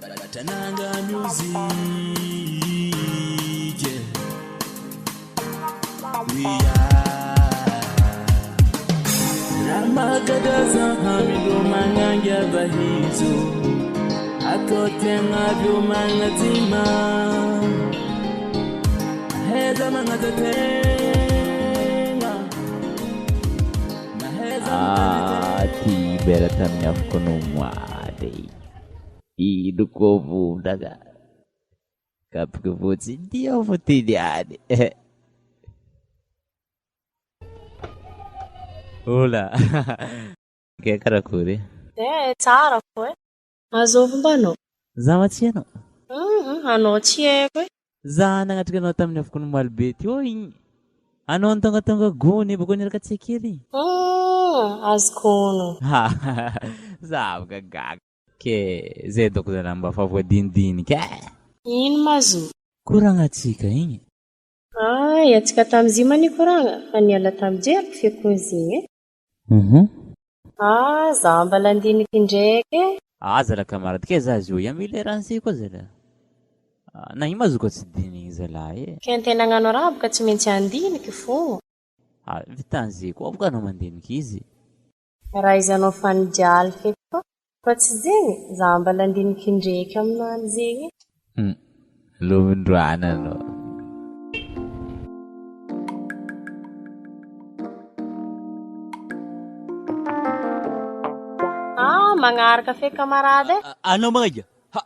Batananga music We are Ramakadaza hamido manganga bahizo Akotenga byo mangatima Heza mangazatenga Maheza Ah, ty bera tamin'ny afoko nomoady. Ino koa vondraka. Kapoka fotsiny ty aho fo ty niany. Ola. Ke karakory? Eh, tsara fo e. Azovy mba anao? Za ma tsy hainao. Hum, anao tsy haiko e. Za nagnatrika anao tamin'ny afoko nomaly be teo igny. Anao nitongatonga gony bôka niaraka tsy kely igny. Hum, azoko ono. Za boka gaga. Ke zay dôko zalahy mba fa voadinidinika e. Ino ma zo? Koragnantsika igny. Ay, antsika tamin'izy ma nikoragna fa niala tamin'ny jeriko fekon'izy igny e. Uhum. Ah, za mbala andiniky indraiky e. Ah zala camarade ke za zo ia mila ranse koa zala. Na ino ma zo koa tsy dinigny zalahy e. Ke antegna hagnano raha boka tsy maintsy andiniky fô. Ah vitan'ze koa boka anao mandiniky izy. Raha izy anao fa nijaly feky fa fa tsy zegny, za mbala andiniky indraiky aminany zegny e. Hum, lomondroana anao. Ah, magnaraka feky camarade e. Anao magnaia? Ha!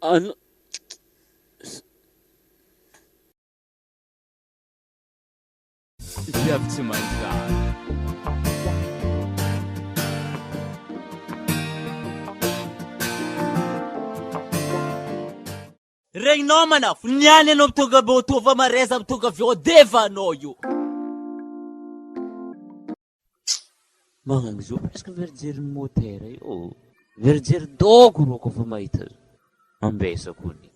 Anao. Viavy tsy manjary. Regninao manafo, niany anao tonga avy eo fa maresa tonga avy eo deva anao io. Magnano zao presque verijery ny motera io. Verijery doko rô kôfa mahita azy. Ambesako ny.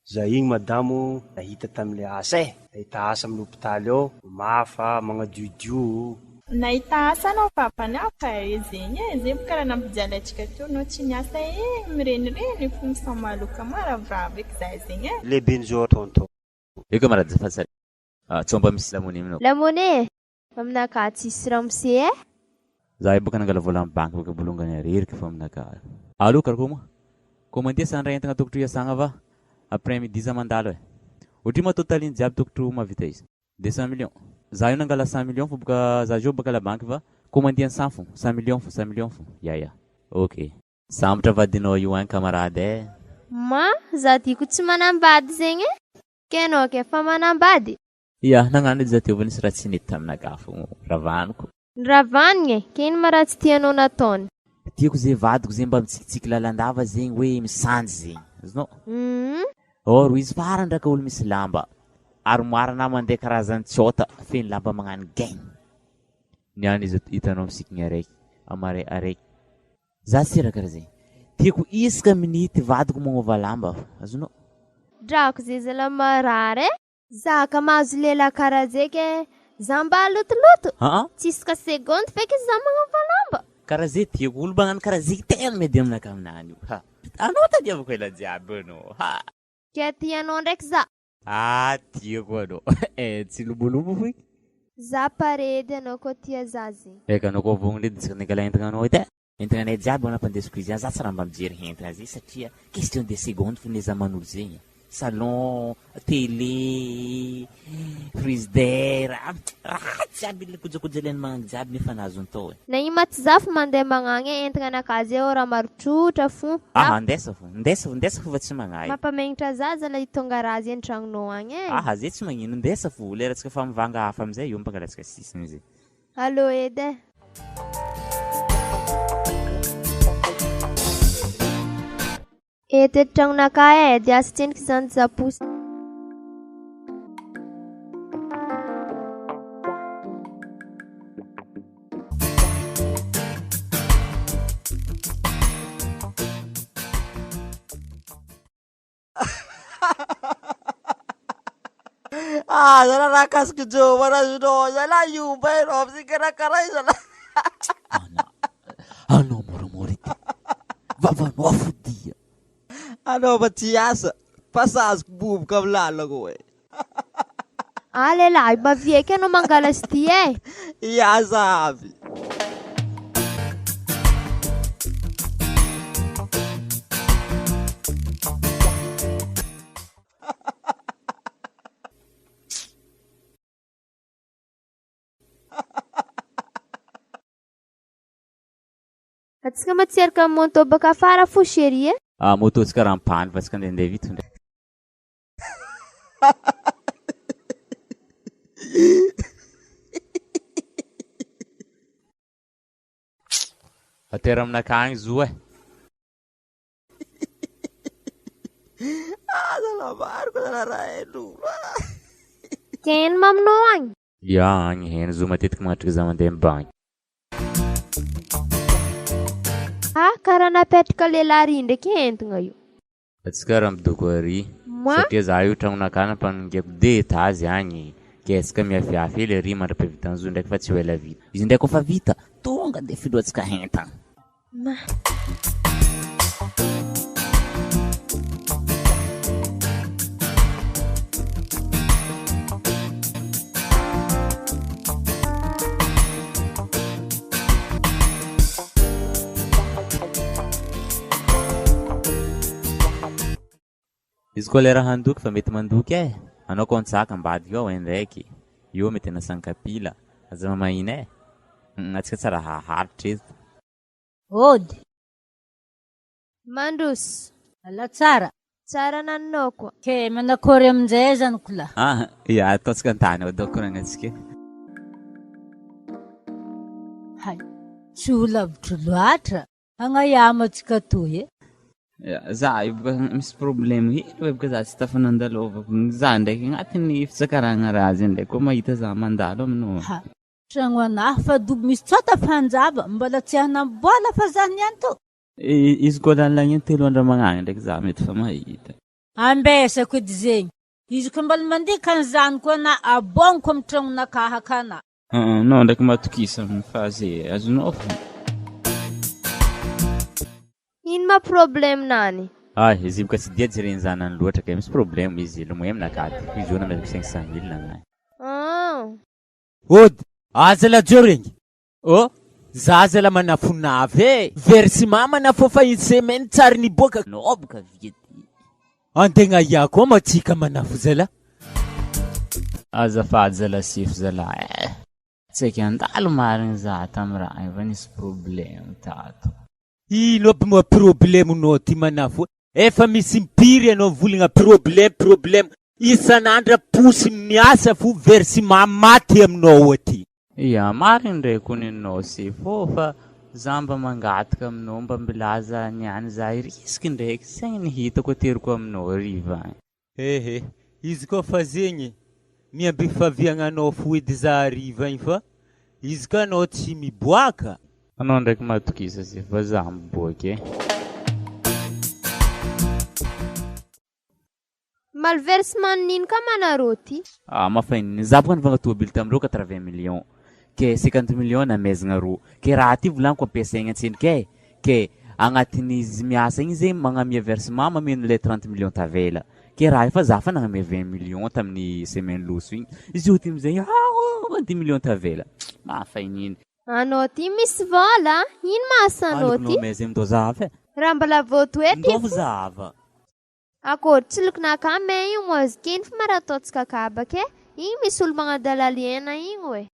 Za igny madamo nahita tamle asa eh, nahita asa amin'ny hopitaly ao, mamafa, magnadiodio. Nahita asa anao papany aho ka e zegny e, zegny boka raha nampijaly antsika teo anao tsy niasa egny mirenireny fo misamaloka maravoravo eky za zegny e. Lehiben'izao tonton. Io camarade azafady sary Tsao mba misy lamone aminao. Lamone? Aminakahy tsisy ramose eh! Za io boka nangala vola am banky boka bolongany areriky fo aminakahy. Allo karakory moa? Ko mandeha sa ndray entagna tokotro hiasagna va? Après midi za mandalo eh. Otrino ma totaliny jiaby tokotro mahavita izy? 200 millions. Za io nangala 100 millions fo boka za zio baka la banky va? Ko mandeha 100 fo, 100 millions fo, 100 millions fo. Ya ya. Ok. Sambotra vadinao io ein camarade eh. Ma, za ty ko tsy manambady zegny eh! Ke anao ke fa manambady? Ia, nagnano edy za teo fa nisy raha tsy nety taminakahy fogna, ravaniko. Niravanigna e, ke ino ma raha tsy tianao nataony? Tiako ze vadiko ze mba mitsikitsiky lalandava zegny hoe misanjy zegny, azonao? Humm. Or izy farany raka olo misy lamba, armoire na mandeha karazany tsôta feno lamba magnano gain. Niany izy hitanao misikigny araiky, amaray araiky. Za tsy raha karaha zegny. Tiako isaka minute vadiko magnova lamba, azonao? Drako ze zala marary e! Za ka mahazo lehilahy karaha zay ke za mba lotoloto Aa? Tsy isaka seconde feky za magnova lamba. Karaha zay tiako, olo magnano karaha zay tegna miady aminakahy aminany io. Ha! Anao tadiaviko ela jiaby anao. Ha! Ke tianao ndraiky za. Ah tiako anao. Eh tsy lobolobo foiky. Za pare edy anao koa tia za zegny. Eka anao koa vognona edy tsy nangala entagna anao edy eh. Entagna anay jiaby nampandesiko izy any, za tsy raha mba mijery entagna zegny satria question de seconde fo nezaman'olo zegny e. Salon, télé, frigidaire, raha jiaby le kojakoja ilainy magnagny jiaby nefa nazony tao e. Nagnino ma tsy za fo mandeha magnagny e entagna anakahy zay ô raha maro trotra fo. Aha ndesa fo, ndesa fo, ndesa fo fa tsy magnahy. Mampamegnitra za zala hitonga raha zay antragnonao agny e. Aha zay tsy magnino, ndesa fo, lerantsika fa mivanga hafa amizay io mpangalantsika sisiny zay. Allô edy eh. Eto eto tragnonakahy eh, dia aza tsendriky zany zaposy. Ah, zala raha kasiko jo, marazonao, zala io, bairo, amizay karakara io zala. Anao moramora ity. Vavanao afodia. Anao fa tsy hiasa fa saziko boboka amin'ny lalako e. Ah lehilahy mavia eky anao mangala azy ty e. Hiasa avy. Atsika matsieraka moto baka afara fo chérie e. Ah moto tsy karaha ampany fa tsika ndehandeha vite ndray. Atero aminakahy agny zo eh. Aza lavariko zala raha hain'olo ah. Keny maminao agny. Ya agny heno zo matetiky magnatrika za mandeha mibanky. Ah karaha napetraka lehilahy ry ndraiky entagna io. Atsika raha midoko ary Moi? satria za io tragnonakahy nampanongiako deux étages agny ke atsika miafiafy hely ary mandra-pahavitan'ny zo ndraiky fa tsy ho ela vita. Izy ndraiky koa fa vita tonga de filohantsika entagna. Ma. Izy koa lera handoky fa mety mandoky eh! Anao koa antsaka ambadika ao indraiky, io mety anasagny kapila, aza mamahina eh! Humm atsika tsara haharitra eto. Ody. Mandroso. Ala tsara. Tsara naninao koa. Ke manakory aminjay zany kola. Ah ya ataontsika an-tany ao daholo koragnantsika. Hay, tsy ho lavitra loatra. Agnaiamo atsika toy e. Ya, za io boka misy problème hely hoe boka za tsy tafanandalovako. Za ndraiky agnatin'ny fitsakaragna raha zegny ndraiky koa mahita za mandalo aminao. Ha, tragno anahy fa dobo misy tsota fanjava, mbola tsy hanam-bola fa za niany to. Izy koa lalagna telo andro magnagny ndraiky za mety fa mahita. Ambesako edy zegny. Izy koa mbola mandika an'izany koa na abogniko amin'ny tragnonakahy ka na. Anao ndraiky matokisa fa ze azonao fo. Ino ma problème nany? Ah izy boka tsy dia jereny zanany loatra kay misy problème izy lomay aminakahy ty izy io namezako 500 mille nanahy. Ah. Ody, aza la joregny. Oh, za zala manafonavy e. Versement manafo fa une semaine tsary niboaka. Nao boka via ty. Antegna ia koa matsika manafo zala. Azafady zala sefo zala eh. Tsy haiko handalo marigny za tam raha igny fa nisy problème tato. Ino aby moa problème nao ty manafo efa misy impiry anao mivolagna problème problème isan'andra posy miasa fo versement maty aminao aty. Ya marigny ndray ko nenao sefo ô fa za mba mangataka aminao mba milaza niany za hi-risque ndraiky zegny ny hitako ateriko aminao hariva agny. Ehe, izy koa fa zegny miamby faviagnanao fo edy za hariva igny fa izy ka anao tsy miboaka. Anao ndraiky matokisa sefo fa za miboaka e. Malversement nino ka manareo ty. Ah mafainina, za boka nivanga tôbily tamindreo 80 millions, ke 50 millions namezagna rô, ke raha ty volagniko ampiasaigna antsendriky e, ke agnatin'izy miasa igny zegny magnamia versement mameno le 30 millions tavela, ke raha io fa za fa nagnamia 20 millions tamin'ny semaine loso igny, izy io ty amizay ah 10 millions tavela, mafainina. Anao ty misy vôla, ino ma asanao Aleoko ty? nao maize mindô zahava e. Raha mbola vao toetra Mindô io fo. zahava. Akory tsy lokon'akà mais io moa kiny fa mara ataontsika kabaka e! Igny misy olo magnadalala hena igny oe.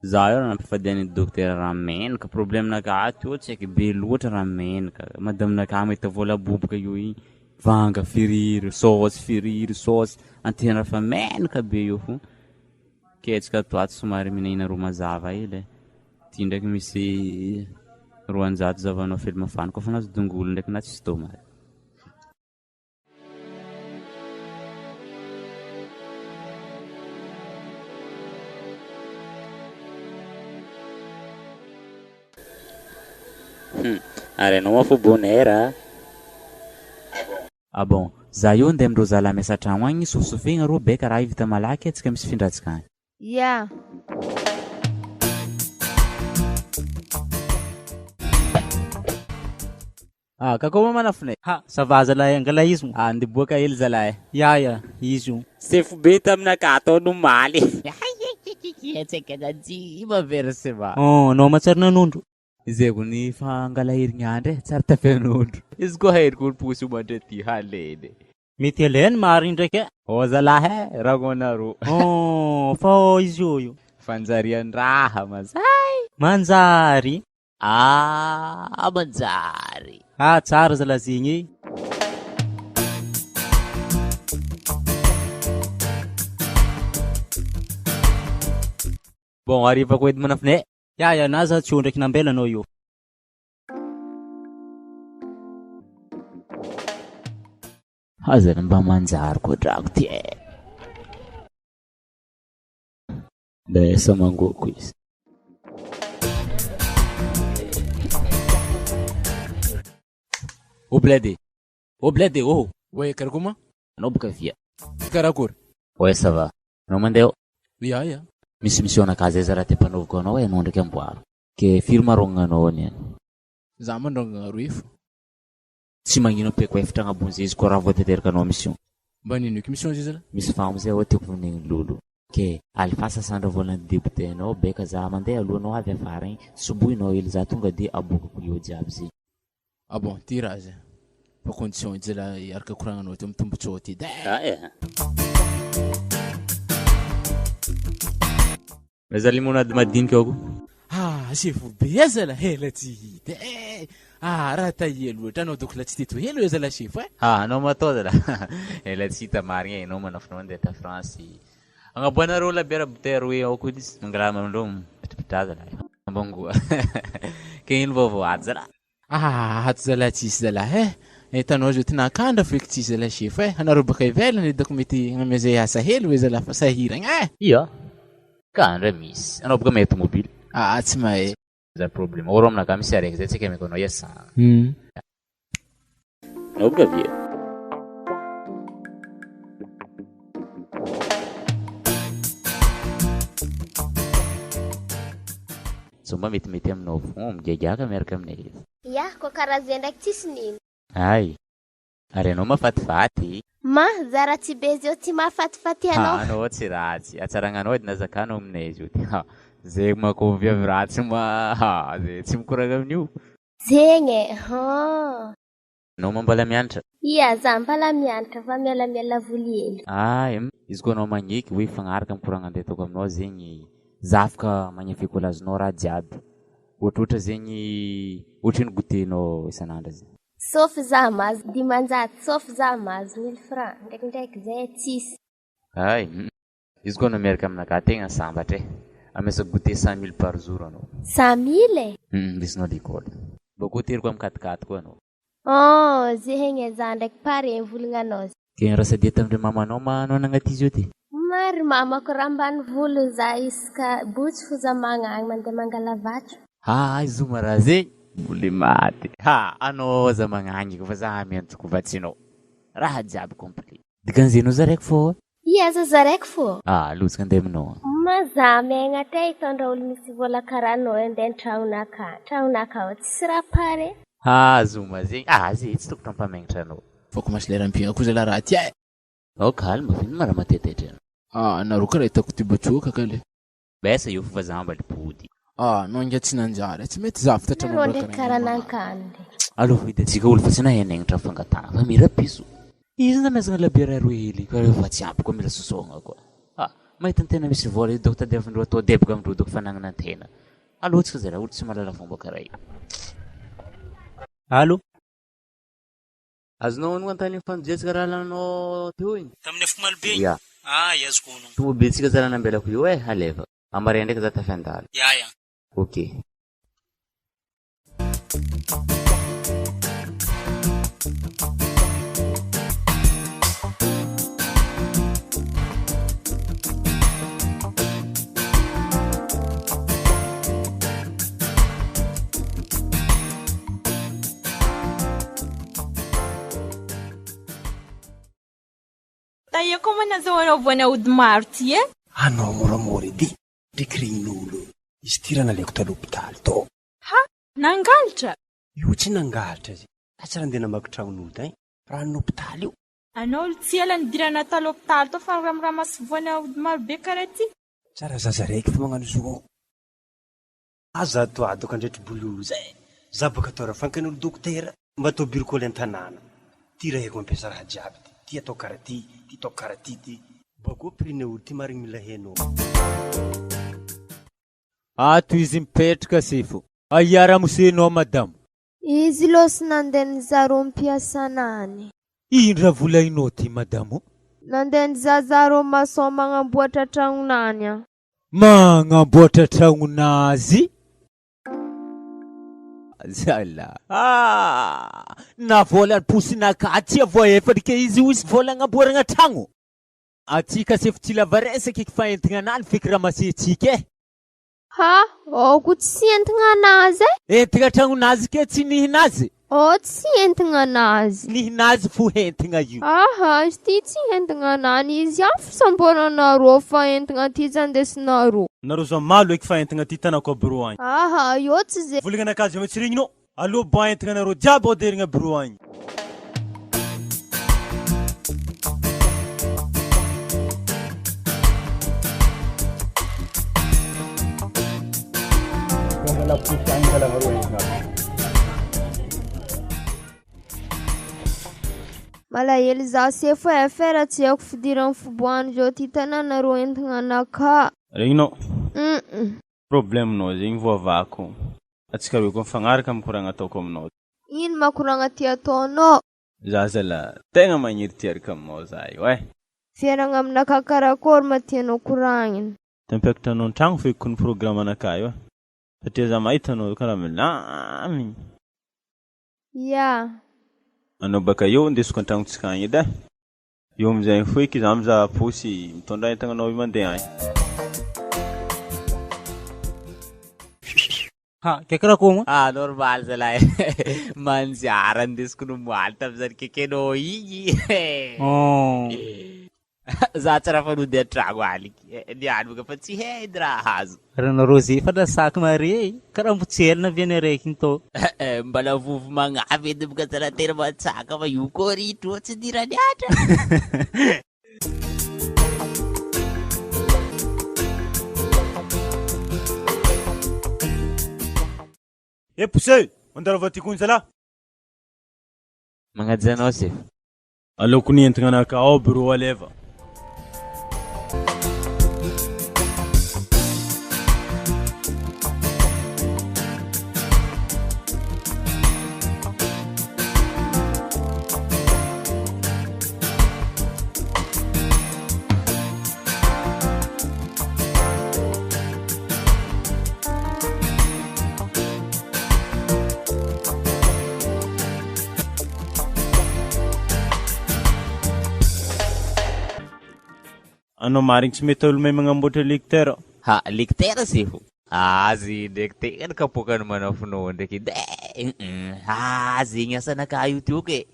Za io raha nampifadian'ny dokotera raha menaka, problème nakahy ato io tsy haiko be loatra raha menaka, madame nakahy mahita vola boboka io igny, vanga firiry, saosy firiry, saosy, antena fa menaka be io fo, ke antsika ato ato somary mihinahina ro mazava hely e, ty ndraiky misy 200 zahavanao fely mafana, kôfa nahazo dongolo ndraiky na tsisy tômaty. Hum, ary anao moa fo bonheur a! Ah bon, za io ndeha amindreo zalahy miasa tragno agny sofisofegna rô beka raha io vita malaky atsika misy findrantsika agny. Ya. Ah, kakao ma manafinay. Ha, ça va zalahy, angala izy mo. Ah, andeha boaka hely zalahy. Ya ya, izy io. Sefo be taminakahy tao nomaly. Antsika nanjima versement. Oh, anao ma tsary nanondro. Izay ko ny fangala herignandro e, tsary tafian'ondro. Izy koa heriko olo posy io mandre ty haleny. Mety alainy marigny ndraiky e. Oh zalahy e, ragonareo. Oh, fa oh izy io io. Fanjarian-draha mazay. Manjary. Ah, manjary. Ah, tsara zalahy zegny e. Bon, arivako edy manafinay. Ya ya, na za tsy eo ndraiky nambela anao io. Azany mba manjary koa drako ty e. Lesa mangoko izy. Ô bled e! Ô bled e! Ô! Ouais, karakory ma? Anao boka via. Karakory? Ouais, ça va. Anao mandeha ao? Ya, ya. Misy mission anakahy zay zalahy te mpanaoviko anao e, anao ndraiky amboaro. Ke firy marognana anao niany? Za mandrongana roe fo. Tsy magnino ampiako efitra agnabony zay izy koa raha voatanteraka anao mission. Mba nino eky mission zay zalahy? Misy famo zay ao tiako vonegny lolo. Ke alefaso sandra vola ny député anao beka za mandeha aloha anao avy afara igny tsobohinao hely za tonga de aboakako eo jiaby zay. Ah bon, ty raha zay. Fa condition edy zalahy araka koragnanao ty mitombotsôa ty edy eh. Ah eh. Aiza limonade madinika ao ko. Ah sefo be eh zalahy ela tsy hita eh. Ah raha tahia loatra anao doko la tsy teto hely hoe zalahy sefo eh. Ah anao matao zalahy ela tsy hita marigny eh enao manafina mandeha ta France. Agnaboanareo labiera bouteille roe ao koa izy mangala amindreo mipitrapitra zalahy. Ambangoa. Ke ino vaovao ato zalahy. Ah ato zalahy tsisy zalahy eh. Hitanao zao ty nakandra feky tsisy zalahy sefo eh. Anareo baka ivelany edy dako mety hagnamia zay asa hely hoe zalahy fa sahiragna eh. Ia. Ka ndra misy. Anao baka mahay tomobily. Ah tsy mahay. Zany problème. Or aminakahy misy araiky zay tsy haiko ameko anao iasagna. Anao baka avia. Zao mba metimety aminao fon migaigaka miaraka aminay eto. Ya, koa karaha zay ndraiky tsisy nino. Hay! Ary anao mafatifaty. Ma, za ratsy be zeo tsy mahafatifaty anao. Ha, anao tsy ratsy. Hatsaragnanao edy nazakanao aminay zio ty. Ha, zay mako viavy ratsy ma, ha, zay tsy mikoragna amin'io. Zegny e, han. Anao ma mbola mianatra? Ia, za mbala mianatra fa mialamiala voly hely. Hay, izy koa anao magneky hoe hifagnaraka am koragna andeha ataoko aminao zegny, za afaka magnefy écolage-nao raha jiaby. Ohatrohatra zegny, ohatrino goûter-nao isan'andro zegny? Sauf za mahazo 500, sauf za mahazo mille francs, ndraikindraiky zay tsisy. Hay, izy koa anao miaraka aminakahy tegna sambatra e! Amesako goûter 100 mille par jour anao. 100 mille e? Indesinao l'école. Bakeo teriko am quat-quatre koa anao. Oh, zegny e, za ndraiky pare volagnanao. Ke raha sadia tamindre mamanao ma anao nagnaty izy io ty? Mary mamako raha ambanivolo za isaka botsy fo za magnagny mandeha mangala vatro. Ha, izy ma raha zegny mbola maty. Ha, anao za magnagny fa za miantsoko vatsinao. Raha jiaby complet. Dikan'izay anao za raiky fô. Ia za za raiky fô. Ah, lotsaka andeha aminao. Ma za miaigna te hitondra olo misy vola karaha anao andeha an-tragnonakahy. Tragnonakahy ao tsisy raha pare. Ha, zoma zegny. Ah, zay tsy tokony hampamagnitra anao. Fa ko masy lera ampiagna koa zalahy raha ty e. Ao calme, fa ino ma raha matetehitra anao? Ah, anareo karaha hitako ty batsoaka kale. Besa io fa za mba lipody. Ah, anao nge tsy nanjary, tsy mety za fitatra Nareo ndraiky karaha nankany ndraiky. Aloha hitantsika olo fa tsy nahay nagnitra fangatahana fa mira piso. Izy namezagna labiera roe hely ka rehefa tsy ampy koa mila sosogna koa. Ah, mahita ny tena misy vola io doko tadiavindreo atao deboka amindreo doko fanagnana antena. Aleo tsika zalahy olo tsy mahalala fomba karaha io. Allo. Azonao onogna tany fanojetsika raha lanao teo igny? Tamin'ny afomaly be igny? Ya. Ah, azoko onogna. Tomobilitsika zalahy nambelako io e, alefa. Amaray ndraiky za tafiandalo. Ya, ya. Ok. Taia koa moa nazahoanao voana ody maro ty e? Anao moramora edy, ndreky regnin'olo. Izy ty raha nalaiko ta l'hôpitaly tao. Ha! Nangalatra? Io tsy nangalatra zay. Za tsy raha andeha namaky tragnon'olo tagny. Ranon'ny hopitaly io. Anao olo tsy ela nidirana ta l'hôpitaly tao fa ramirama sy voana aody maro be karaha ty. Tsara zaza raiky fa magnano zo ao. Aza ato ado ka ndraiky boloza e! Za baka atao raha fankan'olo dokotera mba atao birikôly an-tanàna. Ty raha haiko mampiasa raha jiaby ty. Ty atao kara ty, ty atao kara ty ty. Bakô prix-ny olo ty marigny mila hainao. Ato izy mipetraka sefo. Aia ramosenao madamo? Izy lôsy nandeha nizaha rô mpiasana any. Ino raha volahinao ty madamo? Nandeha nizahazaha rô maçon magnamboatra tragnonany an. Magnamboatra tragnon'azy? Zala ah! Na volan'ny posinakahy tsia voaefany ke izy hoy vola agnamboaragna tragno. Atsika sefo tsy lava resaka eky fa entigna anany feky ramase-tsika eh. Ha! Ao ko tsy entigna anazy eh. Entigna tragnon'azy ke tsy nihinazy. Ao tsy entigna anazy. Nihinazy fo hentigna io. Aha, izy ty tsy hentigna anany, izy ihany fisamboranareo fa entigna ty tsy andesinareo. Nareo zao malo eky fa entigna ty tanako a bureau agny. Aha, eo tsy ze. Volagna anakahy zay tsy regninao, aleo ba entigna nareo jiaby ao derigna bureau agny. Malahelo za sefo e, fera tsy haiko fidiran'ny fiboahana zao ty tanàna rô entigna anakahy. Regninao? Hum. Problème-nao zegny voavahako. Atsika roe koa mifagnaraka amin'ny koragna ataoko aminao. Ino ma koragna ty ataonao? Za zala tegna magniry ty hiaraka aminao za io eh. Fiainagna aminakahy karakory ma tianao koragnina? Te hampiakatra anao an-tragno fekiko ny programme anakahy io eh. Satria za mahita anao karaha milamigny. Ya. Anao baka eo indesiko an-tragnontsika agny edy eh. Eo amizay foiky za mizaha posy mitondra entagna anao io mandeha agny. Ha, ke karakory moa? Ah, normal zalahy. Manjara ndesiko nomoaly tamin'izany kekenao igny. Oh. Za tsy raha fanody an-tragno aliky. Niany boka fa tsy hay edy raha azo. Raha nareo zay efa nasaky mare e. Karaha mbo tsy ela naviany araiky igny tao. Mbala vovo magnavy edy boka zalahy tena matsaka fa io koa ritro tsy niraniatra. Eh poussez! Mandalova aty kony zalahy! Magnaja anao sefo. Aleoko ny entigna anakahy ao bureau aleva. Anao marigny tsy mety olo mahay magnamboatra lecteur. Ha, lecteur sefo? Ah, zegny ndraiky tegna ny kapoakany manafinao ndraiky edy eh! Ah, zegny asanakahy io tiako e!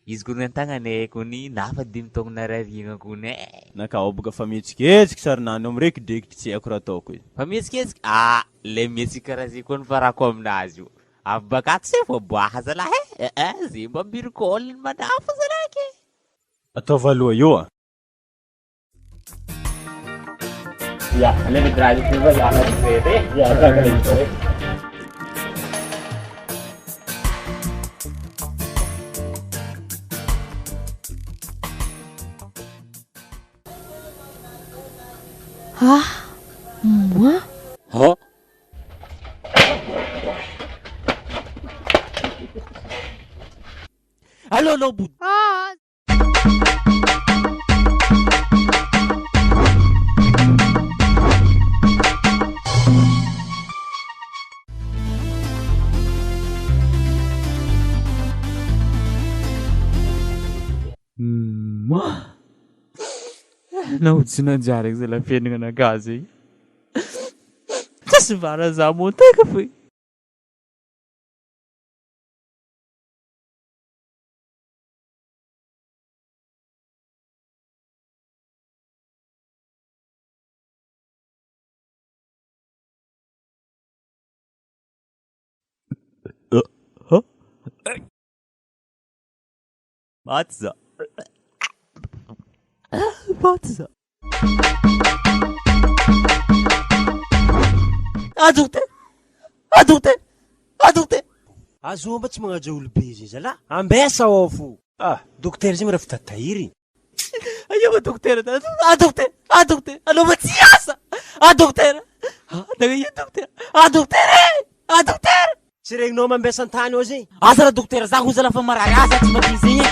Izy kony an-tagnanay kony nafa dimy taogno narariagna kony eh! Nakao boka fa mihetsiketsiky sarinany eo mirekidrekitry tsy haiko raha ataoko e. Fa mihetsiketsiky? Ah, le mihetsika karaha zay koa ny farako aminazy io. Avy baka ato se vao boaha zalahy eh! Eh, zay mba birikôly ny manafo zalahy ke! Ataovy aloha eo a! Ya, aleo midraly fa za eh. Ah, moi? Oh. Allo anao body. Ah. Ma. Nao tsy nanjary eky zalahy fiainana anakahy zegny. Tsisy vara za monteka fe. Maty za. Maty za. Ah dokotera! Ah dokotera! Ah dokotera! Azoa mba tsy magnaja olobe zay zalah. Ambesa ao fo. Ah, dokotera zay miraha fitatahiry. Aia ma dokotera da? Ah dokotera! Ah dokotera! Anao mba tsy hiasa! Ah dokotera! Ah nagna dokotera! Ah dokotera e! Ah dokotera! Tsy regninao mambiasa an-tany ao zegny. Aza ra dokotera za hoza la fa marary aza tsy maty zegny e.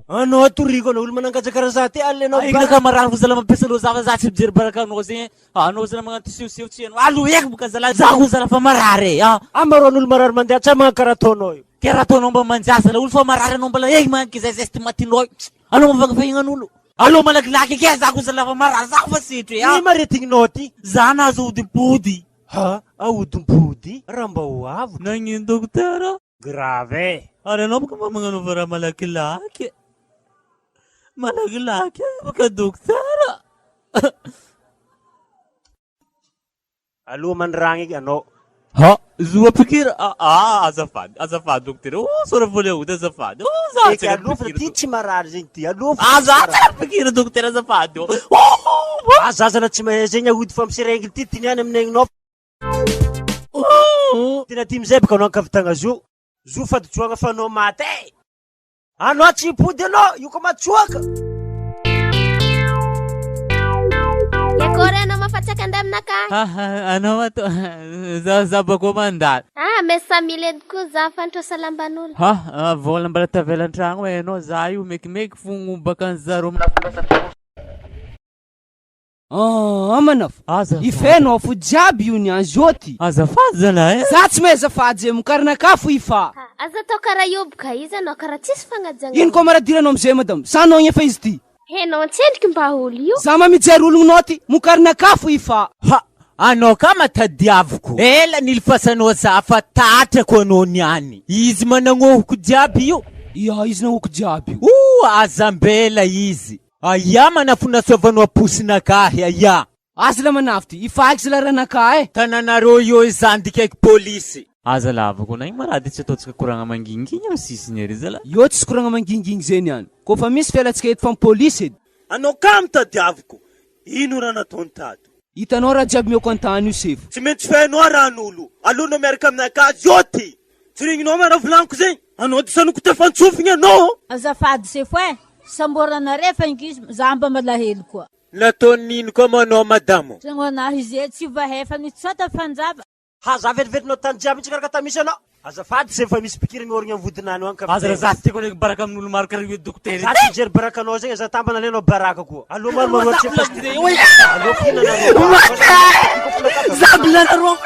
Anao toriko anao olo manankaja karaha za ty alina anao. Igny ka marary hoza la mampiasa loha za fa za tsy mijery baraka anao zegny e. Anao zala magnano sehoseho tsy hainao. Alo eky boka zala za hoza la fa marary e. Ah. Amaroan'olo marary mandeha tsy magnano karaha ataonao io. Ke raha ataonao mba manjasa la olo fa marary anao mbola eky magnano kizay matinao io. Anao mivanga fahignan'olo. Allo malakilaky akia za ko zalahy fa marary za fa setry e. Ino aretigninao ty? Za nahazo ahodimpody. Ha? Ahodimpody? Raha mba ho avotra. Nagnino dokotera? Grave e. Ary anao boka mba magnanova raha malakilaky. Malakilaky boka dokotera. Aloha mandragna eky anao. Ha! Zo apikira ah ah azafady azafady dokotera oh sora vola ody azafady oh za Eky aloha fa ty tsy marary zegny ty aloha fa Ah tsy za marary. tsara pikira dokotera azafady oh oh Ah zaza na tsy mahay zegny ahody fa miserengily ty ty niany amin'ny aignanao. Tena ty mizay baka anao ankavitagna zo. Zo faditsoagna fa anao maty e. Anao tsy hipody anao, io ko matsoaka. Akory anao mafatsaka andeha aminakahy? Ah, anao ato za za bako mandalo. Ah, mais samily edy koa za fa nitrosa lamban'olo. Ha, ah, vola mbola tavela an-tragno e anao za io mekimeky fogno baka an'zareo. Ah, manafo. Azafady. Ifeno fo jiaby io niany zio ty. Azafady zalahy eh. Za tsy mahay azafady zay mokarinakahy fo ifa. Aza atao karaha io boka izy anao karaha tsisy fagnajagna. Ino koa maradiranao amizay madame? Sa anao efa izy ty? Henao antsendriky mba olo io. Za ma mijery ologninao ty, mokarinakahy fo ifa. Ha! Anao ka matadiaviko. Ela nilifasanao za fa tatrako anao niany. Izy managnohoko jiaby io. Ia, izy nagnohoko jiaby io. O, aza ambela izy. Aia manafonasoavanao aposinakahy aia. Aza la manafo ty, ifahaiko zala ranakahy eh. Tananareo io izandika eky polisy. Aza lavako na igny ma raha de tsy ataontsika koragna mangingigny am sisiny ery zala. Io tsisy koragna mangingigny zegny any. Kôfa misy fialantsika eto fam polisy edy. Anao kamo tadiaviko, ino raha nataony tato? Hitanao raha jiaby mioko antany io sefo. Tsy maintsy fenoa ran'olo, aleo anao miaraka aminakahy zao ty. Tsy regninao ma raha volaniko zegny? Anao ty sanoko tefantsofigny anao. Azafady sefo eh, samboranareo fa ingizy za mba malahelo koa. Nataony nino koa moa anao madamo? Tragnonah izy tsy vahefa nitsota fanjava. Haza vetivety tany jiaby mihitsy karaka tamisy anao. Azafady se fa misy pikirigny origny am vodinany agny ka. Aza raha za tsy tiako ndraiky baraka amin'olo maro karaha io dokotera Za tsy mijery baraka anao zegny aza tambana alainao baraka koa. Aleo maro maroa tsy Za bilanareo.